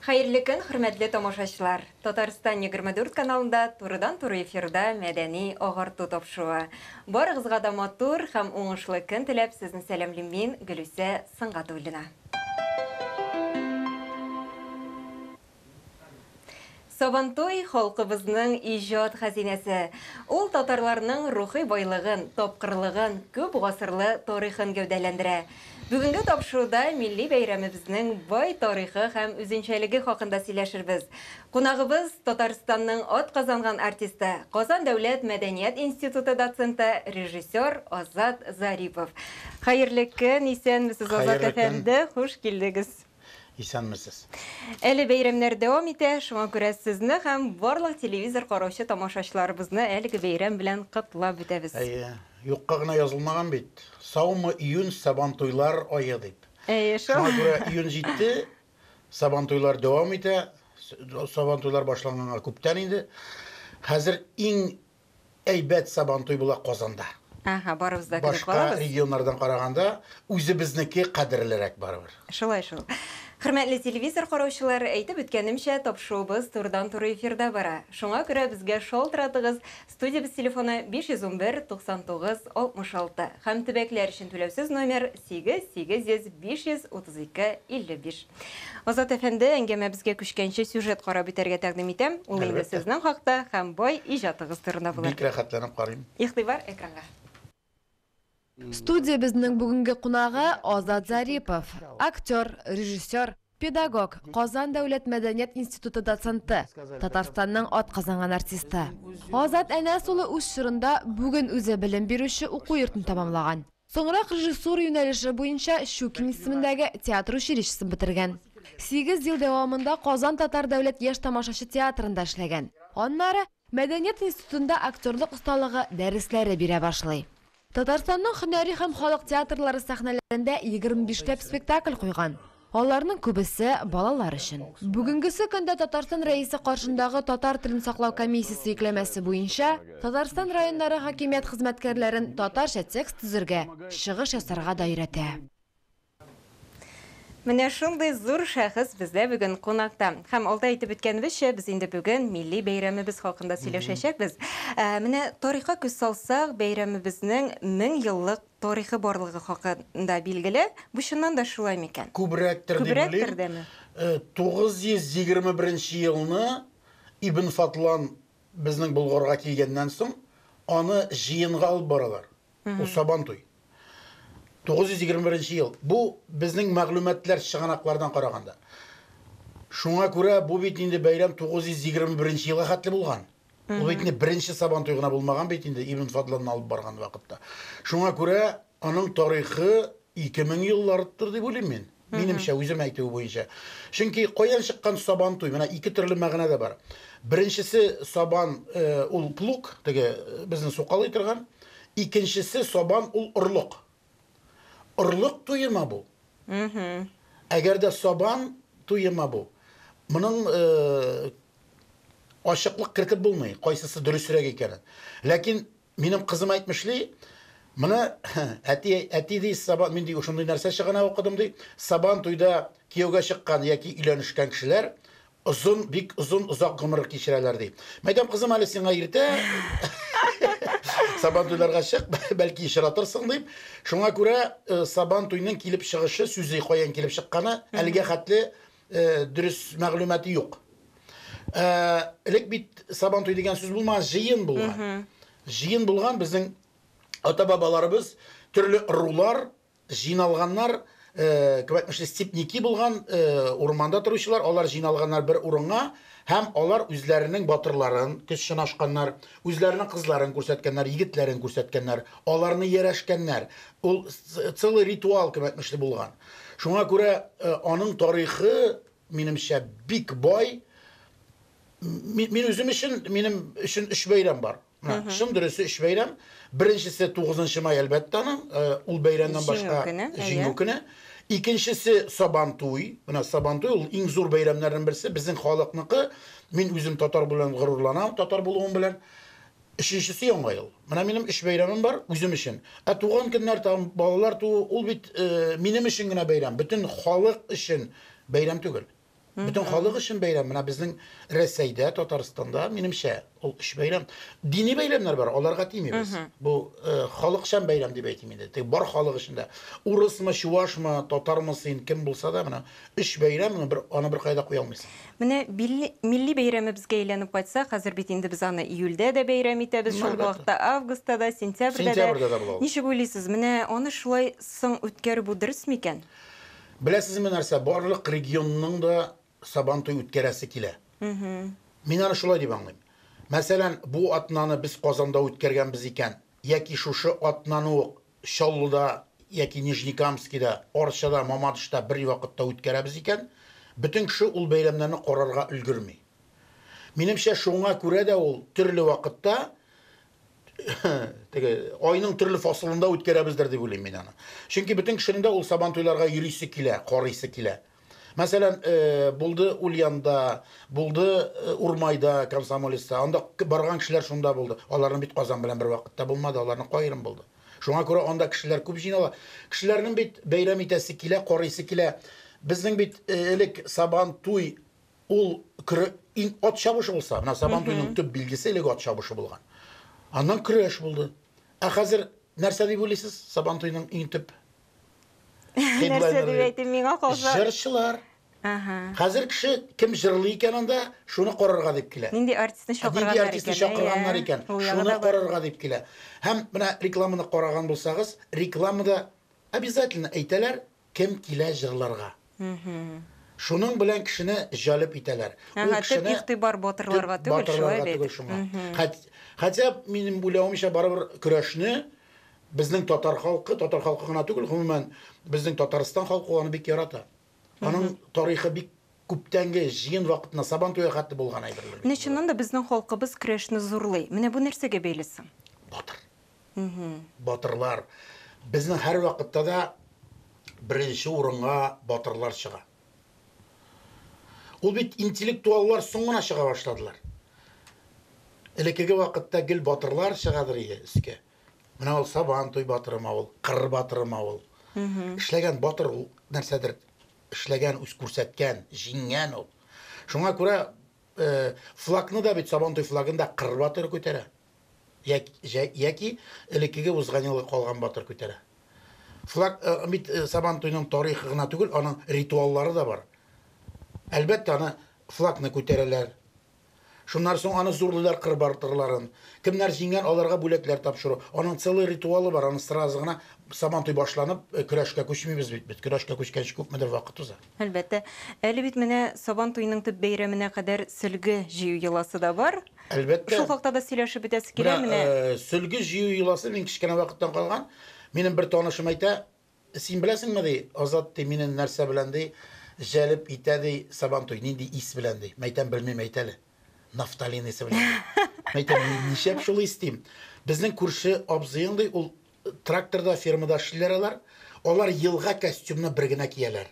Хәерле көн, хөрмәтле тамашачылар! Татарстан 24 каналында турыдан-туры эфирда мәдәни агарту тапшыруы. Барыгызга да матур һәм уңышлы көн теләп, сезне сәламлим мин, Гөлүсә Сөнгатуллина. Сабантуй, халкыбызның иҗат хәзинәсе. Ул татарларның рухи байлыгын, тапкырлыгын, күп гасырлы тарихын гәүдәләндерә. Бүгенге тапшыруда милли бәйрәмебезнең бай тарихы һәм үзенчәлеге хакында сөйләшербез. Кунагыбыз, Татарстанның атказанган артисты, Казан дәүләт мәдәният институты доценты, режиссер Азат Зарипов. Хәерле көн, исәнмесез, Азат әфәнде, хуш килдегез. Исәнмесез. Әле бәйрәмнәр дәвам итә, шуңа күрә сезне һәм барлык телевизор караучы тамашачыларыбызны әлеге бәйрәм белән котлап үтәбез. Әйе, юкка гына язылмаган бит. Саумы июнь Сабантуйлар ае дип. Әйе, шул. Шуңа күрә июнь җитте, Сабантуйлар дәвам итә. Сабантуйлар башланганга күптән инде. Хәзер иң Әйбәт Сабантуй була Казанда. Ага, барыбыз да көтеп Башка калабыз. регионнардан караганда, үзебезнеке кадерлерәк барыбер. Шулай шул. Хөрмәтле телевизор караучылар, әйтеп үткәнемчә, тапшыруыбыз турыдан-туры эфирда бара. Шуңа күрә безгә шалтыратыгыз, студиябез телефоны 511 99 66 һәм төбәкләр өчен түләүсез номер 8 800 532 55. Азат әфәнде, әңгәмәбезгә күчкәнче сюжет карап үтәргә тәкъдим итәм. Ул инде сезнең хакта һәм бай иҗатыгыз турында булыр. Бик рәхәтләнеп карыйм. Игътибар экранга. Студиябезнең бүгенге кунагы Азат Зарипов, актер, режиссер, педагог, Казан дәүләт мәдәният институты доценты, Татарстанның атказанган артисты. Азат Әнәс улы үз чорында бүген үзе белем бирүче уку йортын тәмамлаган. Соңрак режиссура юнәлеше буенча Щукин исемендәге театр училищесын бетергән. Сигез ел дәвамында Казан татар дәүләт яшь тамашачы театрында эшләгән. Аннары Мәдәният институтында актерлык осталыгы дәресләре бирә башлый. Татарстанның һөнәри һәм халык театрлары сәхнәләрендә егерме бишләп спектакль куйган. Аларның күбесе балалар өчен. Бүгенгесе көндә Татарстан Рәисе каршындагы татар телен саклау комиссиясе йөкләмәсе буенча Татарстан районнары хакимият хезмәткәрләрен татарча текст төзергә, чыгыш ясарга да өйрәтә. Менә шундый зур шәхес бездә бүген кунакта. Һәм алда әйтеп үткәнебезчә, без инде бүген милли бәйрәмебез хакында сөйләшәчәкбез. Менә тарихка күз салсак, бәйрәмебезнең 1000 еллык тарихы барлыгы хакында билгеле. Бу чыннан да шулай микән? Күбрәктер дип Күбрәктер уйлыйм. дәме? 921 нче елны Ибн Фадлан безнең Болгарга килгәннән соң, аны җыенга алып баралар. Ул Сабантуй. 921 нче ел. Бу безнең мәгълүматлар чыганаклардан караганда. Шуңа күрә бу бит инде бәйрәм 921 нче елга хәтле булган. Ул бит инде беренче Сабантуй гына булмаган бит инде Ибн Фадланны алып барган вакытта. Шуңа күрә аның тарихы 2000 еллардыр дип уйлыйм мин. Минемчә, үзем әйтүе буенча. Чөнки каян чыккан Сабантуй? Менә ике төрле мәгънә дә бар. Беренчесе сабан ул плуг, теге безне сукалый торган. Икенчесе сабан ул орлык. Орлык туема бу? Әгәр дә сабан туема бу, моның ачыклык кертеп булмый, кайсысы дөресрәк икәнен. Ләкин минем кызым әйтмешли, моны әти, әти ди, сабан, мин ди, шундый нәрсә чыгана укыдым ди, сабан туйда кияүгә чыккан яки өйләнешкән кешеләр озын, бик озын, озак гомер кичерәләр ди. Мәйтәм, кызым, әле сиңа иртә. Сабан туйларга чык, бәлки очратырсың дип. Шуңа күрә сабан туйның килеп чыгышы, сүзе каян килеп чыкканы әлегә хәтле дөрес мәгълүматы юк. Элек бит сабан туй дигән сүз булмаган, җыен булган. Җыен булган, безнең ата-бабаларыбыз төрле ырулар җыйналганнар, кем әйтмешли, степники булган, урманда торучылар, алар җыйналганнар бер урынга һәм алар үзләренең батырларын көч сынашканнар, үзләренең кызларын күрсәткәннәр, егетләрен күрсәткәннәр, аларны ярәшкәннәр. Ул целый ритуал, кем әйтмешли, булган. Шуңа күрә аның тарихы, минемчә, бик бай. Мин үзем өчен, минем өчен өч бәйрәм бар. Менә чын дөресе өч бәйрәм. Беренчесе 9 май, әлбәттә, аның, ул бәйрәмнән башка Җиңү көне. Икенчесе Сабантуй. Менә Сабантуй ул иң зур бәйрәмнәрнең берсе, безнең халыкныкы. Мин үзем татар белән горурланам, татар булуым белән. Өченчесе Яңа ел. Менә минем өч бәйрәмем бар үзем өчен. Ә туган көннәр, тагын балалар туу, ул бит минем өчен генә бәйрәм, бөтен халык өчен бәйрәм түгел. Бөтен халык өчен бәйрәм. Менә безнең Рәсәйдә, Татарстанда, минемчә, ул өч бәйрәм. Дини бәйрәмнәр бар, аларга тимибез. Бу э, халыкчан бәйрәм дип әйтим инде. Теге бар халык өчен дә. Урысмы, чувашмы, татармы син, кем булса да, менә өч бәйрәм, бер, аны бер кайда куя алмыйсың. Менә милли бәйрәмебезгә әйләнеп кайтсак, хәзер бит инде без аны июльдә дә бәйрәм итәбез, шул ук вакытта августта да, сентябрьдә дә. Сентябрьдә дә була ул. Ничек уйлыйсыз, менә аны шулай соң үткәрү бу дөрес микән? Беләсезме нәрсә, барлык регионның да Сабантуй үткәрәсе килә. Мин аны шулай дип аңлыйм. Мәсәлән, бу атнаны без Казанда үткәргәнбез икән, яки шушы атнаны ук Чаллыда яки Нижнекамскида, Арчада, Мамадышта бер вакытта үткәрәбез икән, бөтен кеше ул бәйрәмнәрне карарга өлгерми. Минемчә, шуңа күрә дә ул төрле вакытта теге айның төрле фасылында үткәрәбездер дип уйлыйм мин аны. Чөнки бөтен кешенең дә ул сабантуйларга йөрисе килә, карыйсы килә. Мәсәлән, э, булды Ульянда, булды э, Урмайда, Комсомолецта. Анда барган кешеләр шунда булды. Аларның бит Казан белән бер вакытта булмады, аларның аерым булды. Шуңа күрә анда кешеләр күп җыйнала. Кешеләрнең бит бәйрәм итәсе килә, карыйсы килә. Безнең бит э, элек Сабан туй Ул көрә иң ат чабышы булса, менә Сабан туеның төп билгесе элек ат чабышы булган. Аннан көрәш булды. Ә хәзер нәрсә дип уйлыйсыз Сабан туеның иң төп Нәрсә дип әйтим, миңа калса. Җырчылар. Ага. Хәзер кеше кем җырлый икән анда, шуны карарга дип килә. Нинди артистны чакырганнар икән. Нинди артистны чакырганнар икән, шуны карарга дип килә. Һәм менә рекламаны караган булсагыз, рекламада обязательно әйтәләр, Кем килә җырларга? Шуның белән кешене җәлеп итәләр. Ул кешене төп игътибар батырларга түгел, шулай бит. Түгел шуңа. Хотя минем уйлавымча барыбер көрәшне безнең татар халкы, татар халкы гына түгел, гомумән безнең Татарстан халкы аны бик ярата. Аның тарихы бик күптәнге җыен вакытына Сабан туе хәтле булган әйберләр. Менә чыннан да безнең халкыбыз көрәшне зурлый. Менә бу нәрсәгә бәйле соң? Батыр. Батырлар. Безнең һәрвакытта да беренче урынга батырлар чыга. Ул бит интеллектуаллар соң гына чыга башладылар. Элеккеге вакытта гел батырлар чыгадыр иде өскә. Менә ул Сабан туй батырымы ул, кыр батырымы ул. Эшләгән батыр ул нәрсәдер эшләгән, үз күрсәткән, җиңгән ул. Шуңа күрә э, флагны да бит Сабан туй флагын да кыр батыры күтәрә. Яки элеккеге узган елгы калган батыр күтәрә. Флаг э, бит э, Сабан туйның тарихы гына түгел, аның ритуаллары да бар. Әлбәттә, аны флагны күтәрәләр. Шуннан соң аны зурлыйлар кыр батырларын. Кемнәр җиңгән, аларга бүләкләр тапшыру. Аның целый ритуалы бар, аны сразу гына Сабан туй башланып, э, көрәшкә күчмибез бит. Без көрәшкә күчкәнче күпмедер вакыт уза. Әлбәттә. Әле бит менә Сабан туеның төп бәйрәменә кадәр сөлге җыю йоласы да бар. Әлбәттә. Шул хакта да сөйләшеп үтәсе килә менә. Э, сөлге җыю йоласы мин кечкенә вакыттан калган. Минем бер танышым әйтә, син беләсеңме ди, Азат ди, мине нәрсә белән ди, җәлеп итә ди, Сабантуй, нинди ис белән ди. Мәйтәм, белмим, әйт әле. Нафталин исе белән. Мәйтәм, нишләп шул ис дим. Безнең күрше абзыең ди, ул тракторда, фермада эшлиләр алар. Алар елга костюмны бер генә кияләр.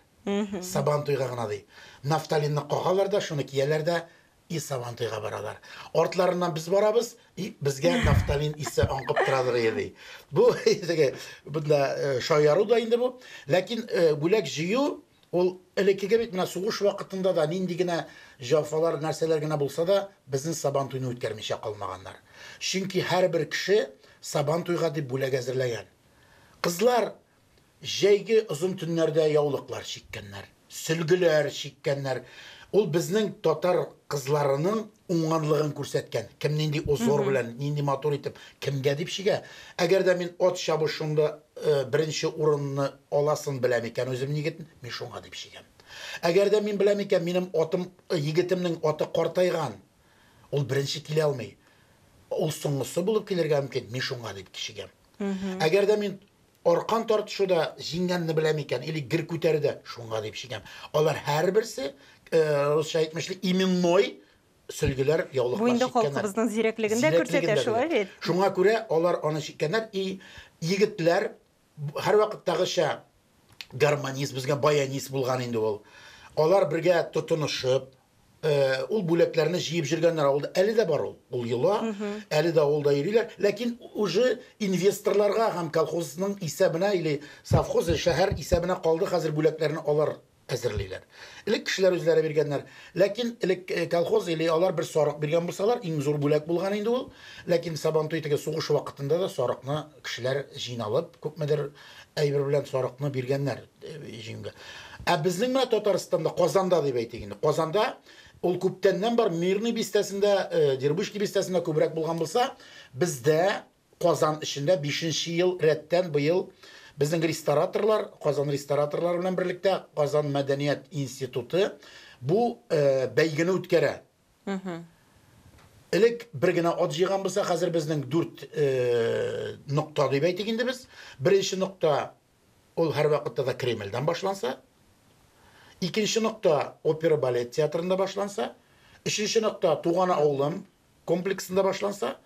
Сабантуйга гына ди. Нафталинны кагалар да, шуны кияләр дә, и Сабантуйга баралар. Артларыннан без барабыз, и безгә нафталин исе аңкып торадыр ди. Бу теге бunda э, шаяру да инде бу. Ләкин э, бүләк җыю ул элеккеге бит менә сугыш вакытында да нинди генә җафалар, нәрсәләр генә булса да, безнең Сабантуйны үткәрмичә калмаганнар. Чөнки һәрбер кеше Сабантуйга дип бүләк әзерләгән. Кызлар Җәйге озын төннәрдә яулыклар чиккәннәр, сөлгеләр чиккәннәр. Ул безнең татар кызларының уңганлыгын күрсәткән. Кем нинди узор белән, нинди матур итеп, кемгә дип чигә. Әгәр дә мин ат чабышында э, беренче урынны аласын беләм икән үзем егетне, мин шуңа дип чигәм. Әгәр дә мин беләм икән, минем атым, э, егетемнең аты картайган, ул беренче килә алмый. Ул соңгысы булып килергә мөмкин, мин шуңа дип чигәм. Әгәр дә мин Аркан тартышуда җиңгәнне беләм икән, или гер күтәрүдә, шуңа дип чигәм. Алар һәрберсе, э, русча әйтмешли, именной сөлгеләр, яулыклар Бу инде халкыбызның зирәклеген дә күрсәтә, шулай бит? Шуңа күрә алар аны чиккәннәр. И егетләр һәрвакыттагыча гармонист, безгә баянист булган инде ул. Алар бергә тотынышып, Э, ул бүләкләрне җыеп йөргәннәр авылда әле дә бар ул ул йола әле дә авылда йөриләр ләкин уже инвесторларга һәм колхозның исәбенә или совхоз или шәһәр исәбенә калды хәзер бүләкләрне алар әзерлиләр. Элек кешеләр үзләре биргәннәр. Ләкин элек колхоз или алар бер сарык биргән булсалар, иң зур бүләк булган инде ул. Ләкин Сабантуй теге сугыш вакытында да сарыкны кешеләр җыйналып, күпмедер әйбер белән сарыкны биргәннәр җиңүгә. Ә безнең менә Татарстанда, Казанда дип әйтик инде. Казанда ул күптәннән бар, Мирный бистәсендә, Дербышки бистәсендә күбрәк булган булса, бездә Казан эчендә бишенче ел рәттән быел безнең рестораторлар, Казан рестораторлары белән берлектә Казан мәдәният институты бу бәйгене үткәрә. Элек бер генә ат җыйган булса, хәзер безнең дүрт нокта дип әйтик инде без. Беренче нокта ул һәрвакытта да Кремльдән башланса, икенче нокта опера балет театрында башланса, өченче нокта Туган авылым комплексында башланса,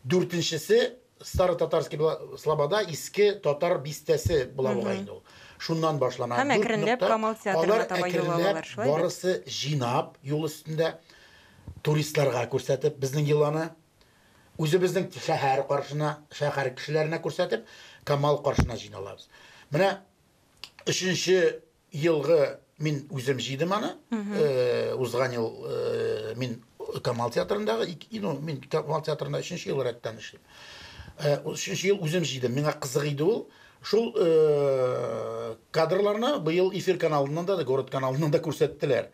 дүртенчесе Старо-Татарский Слобода, иске татар бистәсе була бугай инде ул. Шуннан башлана. Һәм әкренләп Камал театрына таба юл алалар, шулай бит? Барысы җыйнап юл өстендә туристларга күрсәтеп безнең йоланы, үзебезнең шәһәр каршына, шәһәр кешеләренә күрсәтеп, Камал каршына җыйналабыз. Менә өченче елгы мин үзем җыйдым аны. Узган ел мин Камал театрындагы, ну, мин Камал театрында өченче ел рәттән эшлим. Өченче ел үзем җыйдым. Миңа кызык иде ул. Шул кадрларны быел эфир каналыннан да, город каналыннан да күрсәттеләр.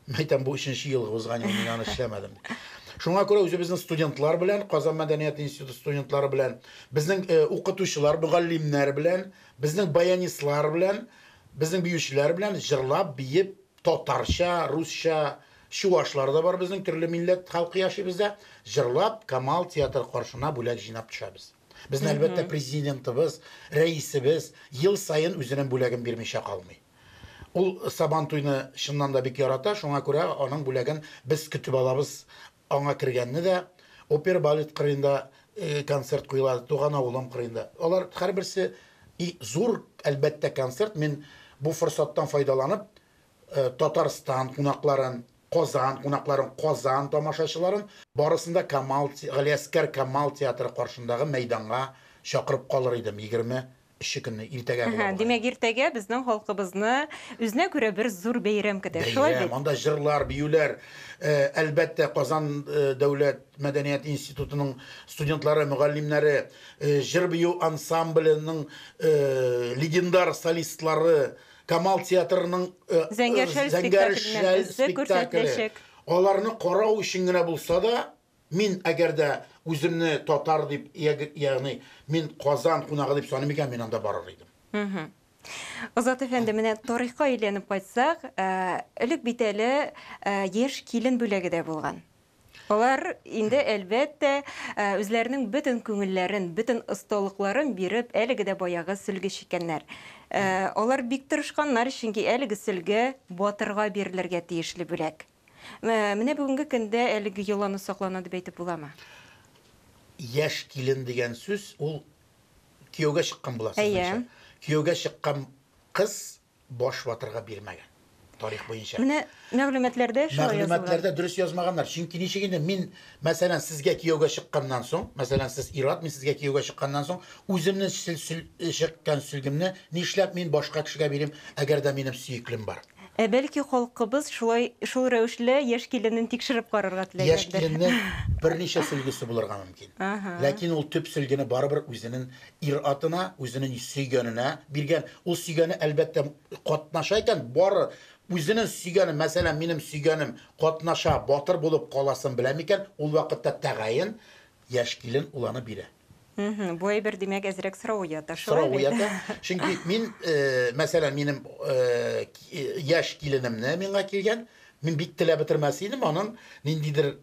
Мин әйтәм, бу өченче ел узган ел мин аны эшләмәдем. Шуңа күрә үзебезнең студентлар белән, Казан мәдәният институты студентлары белән, безнең укытучылар, мөгаллимнәр белән, безнең баянистлар белән, безнең биючеләр белән җырлап, биеп, татарча, русча, чувашлар да бар безнең, төрле милләт халкы яши бездә, җырлап, Камал театры каршына бүләк җыйнап төшәбез. Безне, әлбәттә, президентыбыз, рәисебез ел саен үзенең бүләген бирмичә калмый. Ул Сабантуйны чыннан да бик ярата, шуңа күрә аның бүләген без көтеп алабыз. Аңа кергәнне дә, опера балет кырыенда концерт куела, Туган авылым кырыенда. Алар һәрберсе и зур, әлбәттә, концерт. Мин бу форсаттан файдаланып, Татарстан кунакларын, Казан кунакларын, Казан тамашачыларын барысын да Камал, Галиәскәр Камал театры каршындагы мәйданга чакырып калыр идем 23 көнне, иртәгә була бугай. Димәк, иртәгә безнең халкыбызны үзенә күрә бер зур бәйрәм көтә, шулай бит? Бәйрәм, анда җырлар, биюләр, әлбәттә, Казан дәүләт мәдәният институтының студентлары, мөгаллимнәре, җыр-бию ансамбленең легендар солистлары, Камал театрының Зәңгәр шәл спектакленнән өзек күрсәтеләчәк. Аларны карау өчен генә булса да, мин әгәр дә үземне татар дип, ягъни мин Казан кунагы дип саныйм икән, мин анда барыр идем. Азат әфәнде, менә тарихка әйләнеп кайтсак, элек бит әле яшь килен бүләге дә булган. Алар инде, әлбәттә, үзләренең бөтен күңелләрен, бөтен осталыкларын биреп, әлеге дә баягы сөлге чиккәннәр. Алар бик тырышканнар, чөнки әлеге сөлге батырга бирелергә тиешле бүләк. Менә бүгенге көндә әлеге йоланы саклана дип әйтеп буламы? Яшь килен дигән сүз ул кияүгә чыккан була сезнеңчә. Кияүгә чыккан кыз баш ватырга бирмәгән. Тарих буенча. Менә мәгълүматларда шулай язылган. Мәгълүматларда дөрес язмаганнар. Чөнки ничек инде мин, мәсәлән, сезгә кияүгә чыкканнан соң, мәсәлән, сез ир-ат, мин сезгә кияүгә чыкканнан соң, үземнең чыккан сөлгемне нишләп мин башка кешегә бирим, әгәр дә минем сөеклем бар? Ә бәлки халкыбыз шулай шул рәвешле яшь киленен тикшереп карарга теләгәндер. Яшь киленнең берничә сөлгесе булырга мөмкин. Ләкин ул төп сөлгене барыбер үзенең ир-атына, үзенең сөйгәненә биргән. Ул сөйгәне, әлбәттә, катнаша икән, бары үзенең сөйгәне, мәсәлән, минем сөйгәнем катнаша, батыр булып каласын беләм икән, ул вакытта тәгаен яшь килен ул аны бирә. Бу әйбер, димәк, әзрәк сорау уята, шулай бит? Сорау уята. Чөнки мин, мәсәлән, минем яшь киленемне миңа килгән, мин бик теләп бетермәс идем, аның ниндидер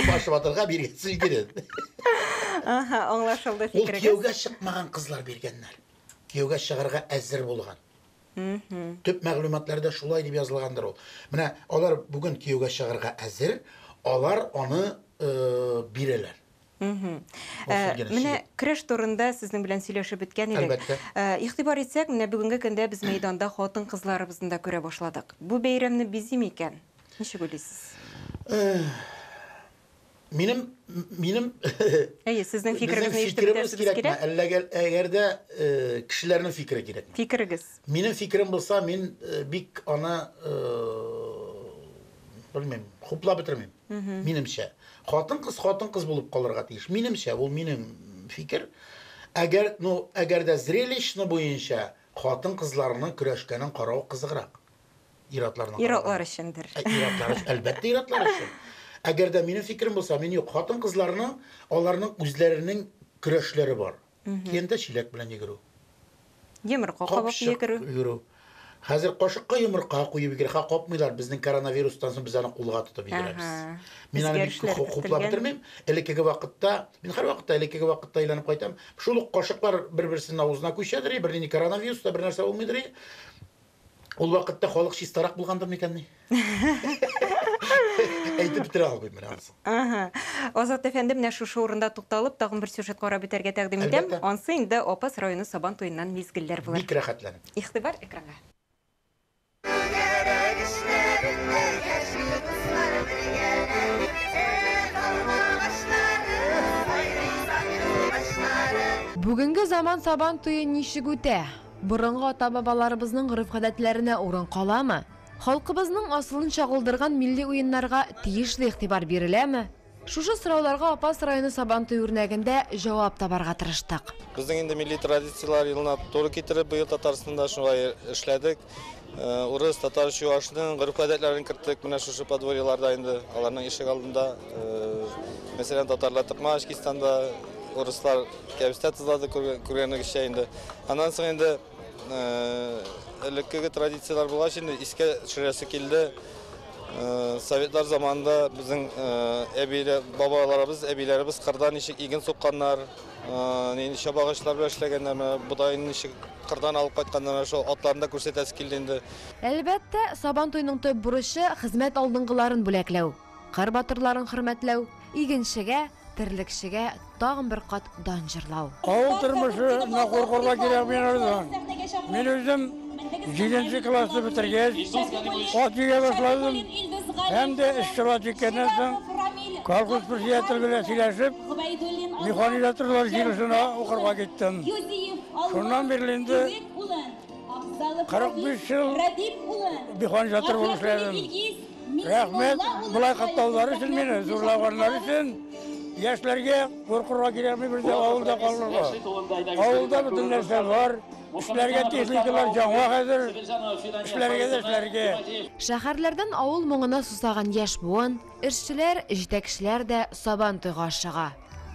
баш ватырга биргән сөлгерен. Аһа, аңлашылды фикерегез. Ул кияүгә чыкмаган кызлар биргәннәр. Кияүгә чыгарга әзер булган. Төп мәгълүматларда шулай дип язылгандыр ул. Менә алар бүген кияүгә чыгарга әзер, алар аны бирәләр. Менә көрәш турында сезнең белән сөйләшеп беткән идек. Әлбәттә. Игътибар итсәк, менә бүгенге көндә без мәйданда хатын-кызларыбызны да күрә башладык. Бу бәйрәмне бизи микән? Ничек уйлыйсыз? Минем минем Әйе, сезнең фикерегезне ишетеп үтәсебез килә. Әллә әгәр дә кешеләрнең фикере кирәкме? Фикерегез. Минем фикерем булса, мин бик аны белмим, хуплап бетермим. Минемчә, хатын-кыз хатын-кыз булып калырга тиеш. Минемчә, ул минем фикер. Әгәр, ну, әгәр дә зрелищно буенча хатын-кызларның көрәшкәнен карау кызыграк. Ир-атларның Ир-атлар өчендер. Ир-атлар өчен, әлбәттә, ир-атлар өчен. Әгәр дә минем фикерем булса, мин юк, хатын-кызларның, аларның үзләренең көрәшләре бар. Киемдә чиләк белән йөгерү. Йомырка кабып йөгерү. Йөгерү. Хәзер кашыкка йомырка куеп йөгерә, ха капмыйлар. Безнең коронавирустан соң без аны кулга тотып йөгерәбез. Мин аны бик хуплап бетермим. Элеккеге вакытта, мин һәрвакытта элеккеге вакытта әйләнеп кайтам. Шул ук кашыклар бер-берсенең авызына күчәдер, бернинди коронавирус та бер нәрсә булмыйдыр. Ул вакытта халык чистарак булгандыр микән ни? Әйтеп бетерә алмыйм менә анысын. Ага. Азат әфәнде, менә шушы урында тукталып, тагын бер сюжет карап үтәргә тәкъдим итәм. Ансы инде Апас районы Сабан туеннан мизгелләр булыр. Бик рәхәтләнеп. Игътибар экранга. Бүгенге заман Сабан туе ничек үтә? Борынгы ата-бабаларыбызның гореф-гадәтләренә урын каламы? Халкыбызның асылын чагылдырган милли уеннарга тиешле игътибар биреләме? Шушы сорауларга Апас районы Сабантуй үрнәгендә җавап табарга тырыштык. Безнең инде милли традицияләр елына туры китереп, быел Татарстанда шулай эшләдек. Урыс, татар, чуашның гореф-гадәтләрен керттек менә шушы подворьеларда инде, аларның ишек алдында. Мәсәлән, татарлар токмач кистанда, урыслар кәбестә тозлады, күргәнегезчә инде. Аннан соң инде элеккеге традицияләр булгач инде искә төшерәсе килде. Советлар заманында безнең әбиләр, бабаларыбыз, әбиләребез кырда ничек иген сукканнар, нинди чабагычлар белән эшләгәннәр, менә бодайны ничек кырдан алып кайтканнар, шул атларны да күрсәтәсе килде инде. Әлбәттә, Сабантуйның төп бурычы, хезмәт алдынгыларын бүләкләү, кыр батырларын хөрмәтләү, игенчегә, терлекчегә тагын бер кат дан җырлау. Авыл тормышына куркырга кирәкми анардан. Мин үзем җиденче классны бетергәч, ат җигә башладым. Һәм дә эшче ат җиккәннән соң, колхоз председателе белән сөйләшеп, механизаторлар җыелышына укырга киттем. Шуннан бирле инде 45 ел механизатор булып эшләдем. Рәхмәт, болай котлаулары өчен мине, зурлаганнары өчен. Яшьләргә куркырга кирәкми бездә авылда калырга. Авылда бөтен нәрсә бар. Эшләргә техникалар яңа хәзер. Эшләргә дә эшләргә. Шәһәрләрдән авыл моңына сусаган яшь буын, эшчеләр, җитәкчеләр дә Сабан туйга ашыга.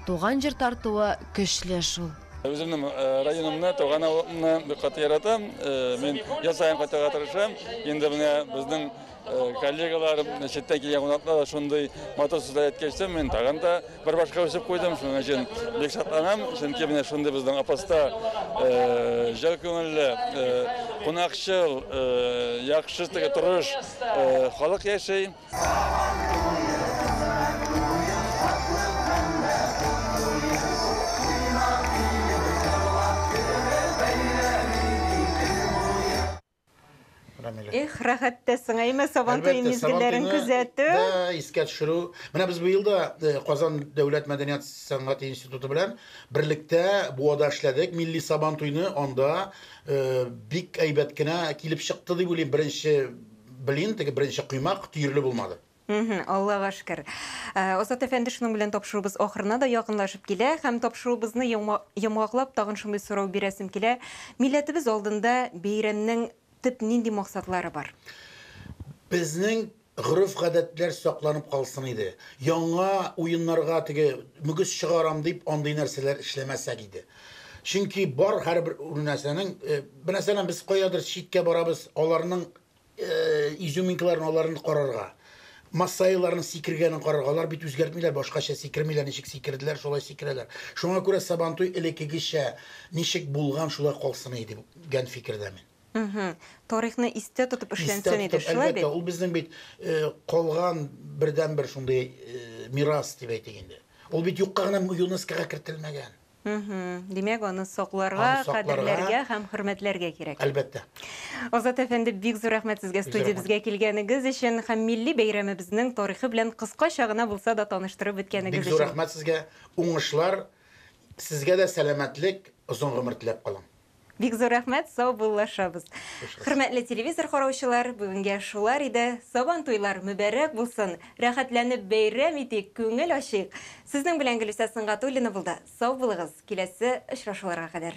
Туган җир тартуы көчле шул. Үземнең районымны, туган авылымны бик каты яратам. Мин ел саен кайтырга тырышам. Инде менә безнең коллегалар, читтән килгән кунаклар да шундый матур сүзләр әйткәч, мин тагын да бер башка үсеп куйдым. Шуның өчен бик шатланам, чөнки менә шундый безнең Апаста җор күңелле, кунакчыл, яхшы теге тырыш халык яши. Рамилә. Эх, рәхәт тә соң, әйме, Сабан туе мизгелләрен күзәтү. Да, искә төшерү. Менә без быел да э, Казан дәүләт мәдәният сәнгате институты белән берлектә Буада эшләдек. Милли Сабан туйны анда э, бик әйбәт кенә килеп чыкты дип уйлыйм. Беренче блин, теге беренче коймак төерле булмады. Аллага шөкер. Э, Азат әфәнде, шуның белән тапшыруыбыз ахырына да якынлашып килә һәм тапшыруыбызны йомгаклап тагын шундый сорау бирәсем килә. Милләтебез алдында бәйрәмнең төп нинди максатлары бар? Безнең гореф-гадәтләр сакланып калсын иде. Яңа уеннарга теге мөгез чыгарам дип андый нәрсәләр эшләмәсәк иде. Чөнки бар һәрбер нәрсәнең, э, мәсәлән, без каядыр читкә барабыз, аларның э, изюминкаларын аларны карарга. Массайларның сикергәнен карарга. Алар бит үзгәртмиләр, башкача сикермиләр, ничек сикерделәр, шулай сикерәләр. Шуңа күрә Сабантуй элеккегечә ничек булган, шулай калсын иде дигән фикердә мин. Тарихны истә тотып эшләнсен иде, шулай бит? Әлбәттә, ул безнең бит э, калган бердәнбер шундый э, мирас дип әйтик инде. Ул бит юкка гына ЮНЕСКОга кертелмәгән. Димәк, аны сакларга, кадерләргә һәм хөрмәтләргә кирәк. Әлбәттә. Азат әфәнде, бик зур рәхмәт сезгә студиябезгә килгәнегез өчен һәм милли бәйрәмебезнең тарихы белән кыскача гына булса да таныштырып үткәнегез өчен. Бик зур рәхмәт сезгә. Уңышлар, сезгә дә сәламәтлек, озын гомер теләп калам. Бик зур рәхмәт, сау буллашабыз. Хөрмәтле телевизор караучылар, бүгенгә шулар иде. Сабан туйлар мөбарәк булсын. Рәхәтләнеп бәйрәм итик, күңел ачыйк. Сезнең белән Гөлүсә Сөнгатуллина булды. Сау булыгыз, киләсе очрашуларга кадәр.